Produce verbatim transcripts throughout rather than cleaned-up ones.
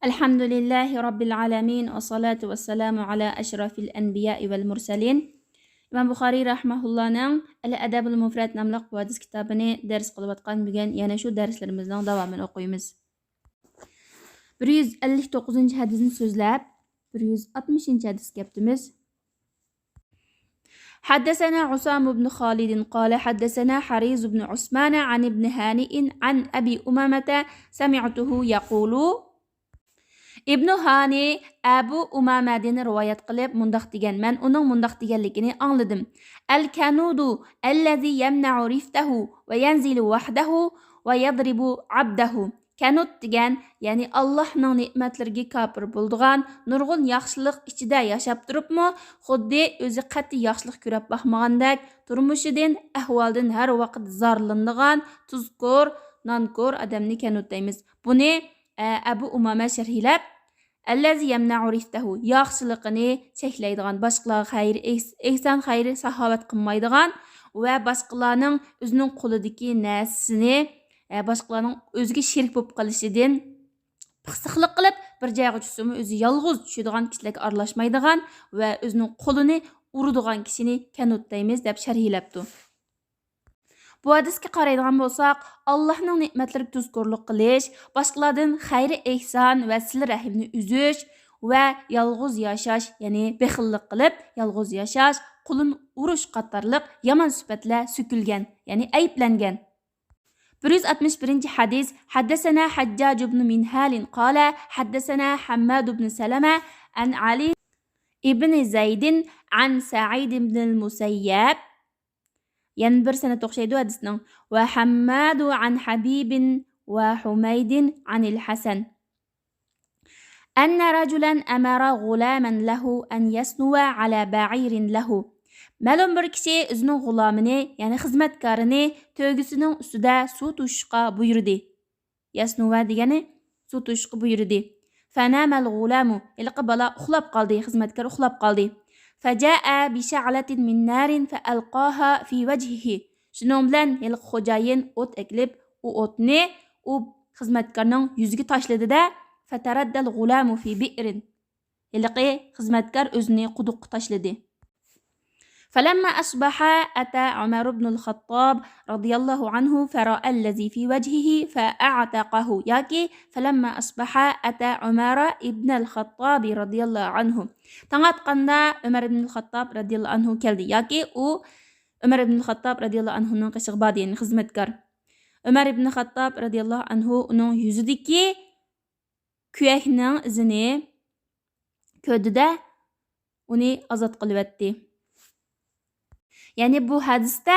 ئەلھەمدۇلىللاھى رەببىل ئالەمىن، ۋەسسالاتۇ ۋەسسالامۇ ئالا ئەشرەفىل ئەنبىيائى ۋەل مۇرسەلىن. ئىمام بۇخارىي رەھمەھۇللانىڭ ئەل ئەدەبۇل مۇفرەد ناملىق بۇ ھەدىس كىتابىنى دەرس قىلىۋاتقان بۈگۈن يەنە شۇ دەرسلىرىمىزنىڭ داۋامىنى ئوقۇيمىز. بىر يۈز ئەللىك توققۇزىنچى ھەدىسنى سۆزلەپ، بىر يۈز ئاتمىشىنچى ھەدىسكە كەپتىمىز. حدثنا عصام بن خالد قال حدثنا حريز بن عثمان عن ابن هانئ عن أبي أمامة سمعته يقول. ئىبنۇ ھانى ئەبۇ ئۇمامەدىن رىۋايەت قىلىپ مۇنداق دېگەن، مەن ئۇنىڭ مۇنداق دېگەنلىكىنى ئاڭلىدىم. الكنود الذي يمنع رفته وينزل وحده ويضرب عبده. كەنۇت دېگەن، يەنى ئاللاھنىڭ نېمەتلىرىگە كاپىر بولىدىغان، نۇرغۇن ياخشىلىق ئىچىدە ياشاپ تۇرۇپمۇ، خۇددى ئۆزى قەتئىي ياخشىلىق كۆرۈپ باقمىغاندەك، تۇرمۇشىدىن، ئەھۋالىدىن ھەر ۋاقىت زارلىنىدىغان، تۇزكور، نانكور ئادەمنى كەنۇت دەيمىز. بۇنى، ئە، ئەبۇ ئۇمامە شەرھلەپ، الذي يمنع رفته، ياخشىلىقىنى چەكلەيدىغان، باشقىلارغا خەير، ئېھس-، ئېھسان، خەير، ساخاۋەت قىلمايدىغان ۋە باشقىلارنىڭ ئۆزىنىڭ قولىدىكى نەرسىسىنى، ئە، باشقىلارنىڭ ئۆزىگە شېرىك بولۇپ قېلىشىدىن پىخسىقلىق قىلىپ، بىر جايغا چۈشسىمۇ ئۆزى يالغۇز چۈشىدىغان كىشىلەرگە ئارىلاشمايدىغان ۋە ئۆزىنىڭ قولىنى ئۇرىدىغان كىشىنى كەنۇت دەيمىز، دەپ شەرھلەپتۇ. بۇ ھەدىسكە قارايدىغان بولساق، ئاللاھنىڭ نېمەتلىرىگە تۇزكورلۇق قىلىش، باشقىلاردىن خەير ئېھسان ۋە سىلە رەھىمنى ئۈزۈش ۋە يالغۇز ياشاش، يەنى بېخىللىق قىلىپ يالغۇز ياشاش، قولىنى ئۇرۇش قاتارلىق يامان سۈپەتلەر سۆكۈلگەن، يەنى ئەيىبلەنگەن. بىر يۈز ئاتمىش بىرىنچى ھەدىس، حدثنا حجاج بن منهال قال حدثنا حماد بن سلمة عن علي بن زيد عن سعيد بن المسيب. يەنە بىر سەنەد ئوخشايدۇ ھەدىسنىڭ. وحماد عن حبيب وحميد عن الحسن أن رجلا أمر غلاما له أن يسنو على بعير له. مەلۇم بىر كىشى ئۆزىنىڭ غۇلامىنى، يەنى خىزمەتكارىنى تۆگىسىنىڭ ئۈستىدە سۇ توشۇشقا بۇيرۇدى. يەسنۇۋە دېگەنى سۇ توشۇشقا بۇيرۇدى. فنام الغلام، ھېلىقى بالا ئۇخلاپ قالدى، خىزمەتكار ئۇخلاپ قالدى. فجاء بشعلة من نار فألقاها في وجهه. شۇنىڭ بىلەن ھېلىقى خوجايىن ئوت ئەكېلىپ، ئۇ ئوتنى ئۇ خىزمەتكارنىڭ يۈزىگە تاشلىدى-دە، فتردى الغلام في بئر. ھېلىقى خىزمەتكار ئۆزىنى قۇدۇققا تاشلىدى. فلما أصبح أتى عمر بن الخطاب رضي الله عنه فرأى الذي في وجهه فأعتقه ياكى فلما أصبح أتى عمر بن الخطاب رضي الله عنه. تاڭ ئاتقاندا ئۆمەر ئىبنىل خاتتاب رەزىياللاھۇ ئەنھۇ كەلدى ياكى ئۇ ئۆمەر ئىبنىل خاتتاب رەزىياللاھۇ ئەنھۇنىڭ قېشىغا باردى، يەنى خىزمەتكار. ئۆمەر ئىبنىل خاتتاب رەزىياللاھۇ ئەنھۇ ئۇنىڭ يۈزىدىكى كۈيەكنىڭ ئىزىنى كۆردى-دە، ئۇنى ئازاد قىلىۋەتتى. يەنى بۇ ھەدىستە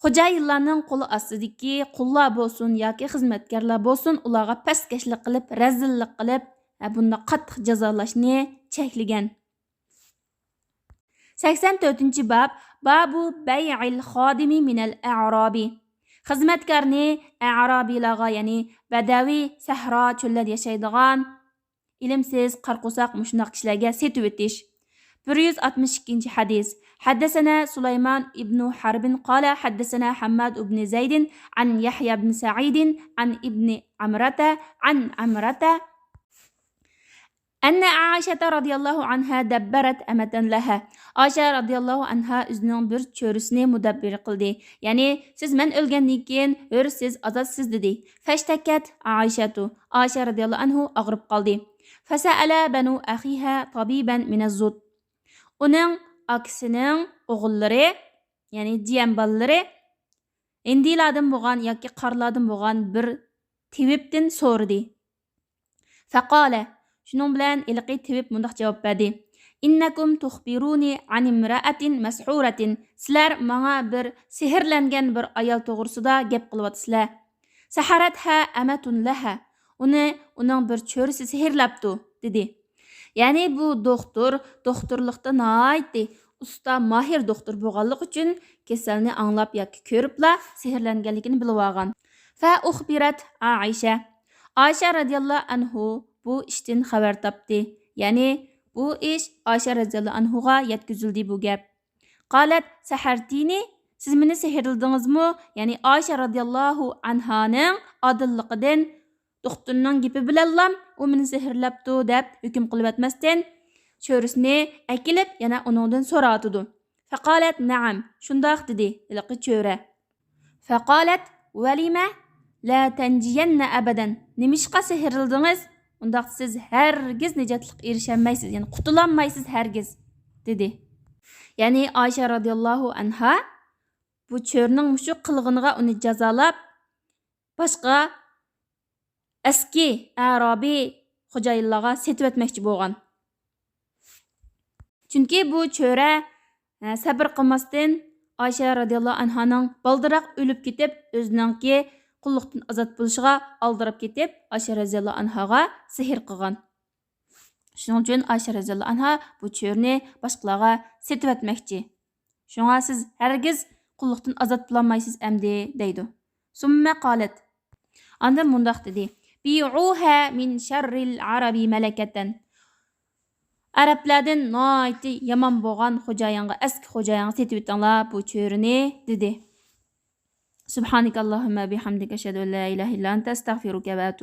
خوجايىنلارنىڭ قولى ئاستىدىكى قۇللار بولسۇن ياكى خىزمەتكارلار بولسۇن، ئۇلارغا پەسكەشلىك قىلىپ، رەزىللىك قىلىپ، ھە، بۇنداق قاتتىق جازالاشنى چەكلىگەن. سەكسەن تۆتىنچى باب، بابۇ بەيئىل خادىمى مىنەل ئەرابى. خىزمەتكارنى ئەرابىيلارغا، يەنى بەدەۋى، سەھرا، چۆللەردە ياشايدىغان، ئىلىمسىز، قارا قورساق مۇشۇنداق كىشىلەرگە سېتىۋېتىش. بىر يۈز ئاتمىش ئىككىنچى ھەدىس. حدثنا سليمان بن حرب قال حدثنا حماد بن زيد عن يحيى بن سعيد عن ابن عمرة عن عمرة أن عائشة رضي الله عنها دبرت أمة لها. ئائىشە رەزىياللاھۇ ئەنھا ئۆزىنىڭ بىر چۆرىسىنى مۇدەببىر قىلدى. يەنى، سىز مەن ئۆلگەندىن كېيىن ھۆرسىز، ئازادسىز، دېدى. فاشتكت عائشة. ئائىشە رەزىياللاھۇ ئەنھۇ ئاغرىپ قالدى. فسأل بنو أخيها طبيبا من الزوت. ئۇنىڭ ئاكىسىنىڭ ئوغۇللىرى، يەنى جىيەن بالىلىرى، ھىندىلاردىن بولغان ياكى قارىلاردىن بولغان بىر تېۋىپتىن سورىدى. فقال، شۇنىڭ بىلەن ھېلىقى تېۋىپ مۇنداق جاۋاب بەردى: إنكم تخبروني عن امرأة مسحورة. سىلەر ماڭا بىر سېھىرلەنگەن بىر ئايال توغرىسىدا گەپ قىلىۋاتىسىلەر. سحرتها أمة لها. ئۇنى ئۇنىڭ بىر چۆرىسى سېھىرلەپتۇ، دېدى. يەنى بۇ دوختۇر، دوختۇرلۇقتا ناھايىتى ئۇستا، ماھىر دوختۇر بولغانلىقى ئۈچۈن كېسەلنى ئاڭلاپ ياكى كۆرۈپلا سېھىرلەنگەنلىكىنى بىلىۋالغان. فأخبرت عائشة. ئائىشە رەزىياللاھۇ ئەنھۇ بۇ ئىشتىن خەۋەر تاپتى. يەنى بۇ ئىش ئائىشە رەزىياللاھۇ ئەنھۇغا يەتكۈزۈلدى بۇ گەپ. قالت سحرتيني، سىز مېنى سېھىرلىدىڭىزمۇ؟ يەنى ئائىشە رەزىياللاھۇ ئەنھانىڭ ئادىللىقىدىن، دوختۇرنىڭ گېپى بىلەنلا ئۇ مېنى سېھىرلەپتۇ دەپ ھۆكۈم قىلىۋەتمەستىن، چۆرىسىنى ئەكېلىپ يەنە ئۇنىڭدىن سوراۋاتىدۇ. فقالت نعم، شۇنداق دېدى ھېلىقى چۆرە. فقالت ولم لا تنجين أبدا، نېمىشقا سېھىرلىدىڭىز؟ ئۇنداقتا سىز ھەرگىز نىجاتلىققا ئېرىشەلمەيسىز، يەنى قۇتۇلالمايسىز ھەرگىز، دېدى. يەنى ئائىشە رەزىياللاھۇ ئەنھا بۇ چۆرىنىڭ مۇشۇ قىلغىنىغا ئۇنى جازالاپ، باشقا ئەسكى ئەرابىي خوجايىنلارغا سېتىۋەتمەكچى بولغان. چۈنكى بۇ چۆرە، ئە، سەبرى قىلماستىن، ئائىشە رەزىياللاھۇ ئەنھانىڭ بالدۇرراق ئۆلۈپ كېتىپ، ئۆزىنىڭكى قۇللۇقتىن ئازاد بولۇشىغا ئالدىراپ كېتىپ، ئائىشە رەزىياللاھۇ ئەنھاغا سېھىر قىلغان. شۇنىڭ ئۈچۈن ئائىشە رەزىياللاھۇ ئەنھا بۇ چۆرىنى باشقىلارغا سېتىۋەتمەكچى. شۇڭا سىز ھەرگىز قۇللۇقتىن ئازاد بولالمايسىز ئەمدى، دەيدۇ. ثم قالت، ئاندىن مۇنداق دېدى: بيعوها من شر العرب ملكة. ئەرەبلەردىن ناھايىتى يامان بولغان خوجايىنغا، ئەسكى خوجايىنغا سېتىۋېتىڭلار بۇ چۆرىنى، دېدى. سبحانك اللهم وبحمدك، أشهد أن لا إله إلا أنت، أستغفرك وأتوب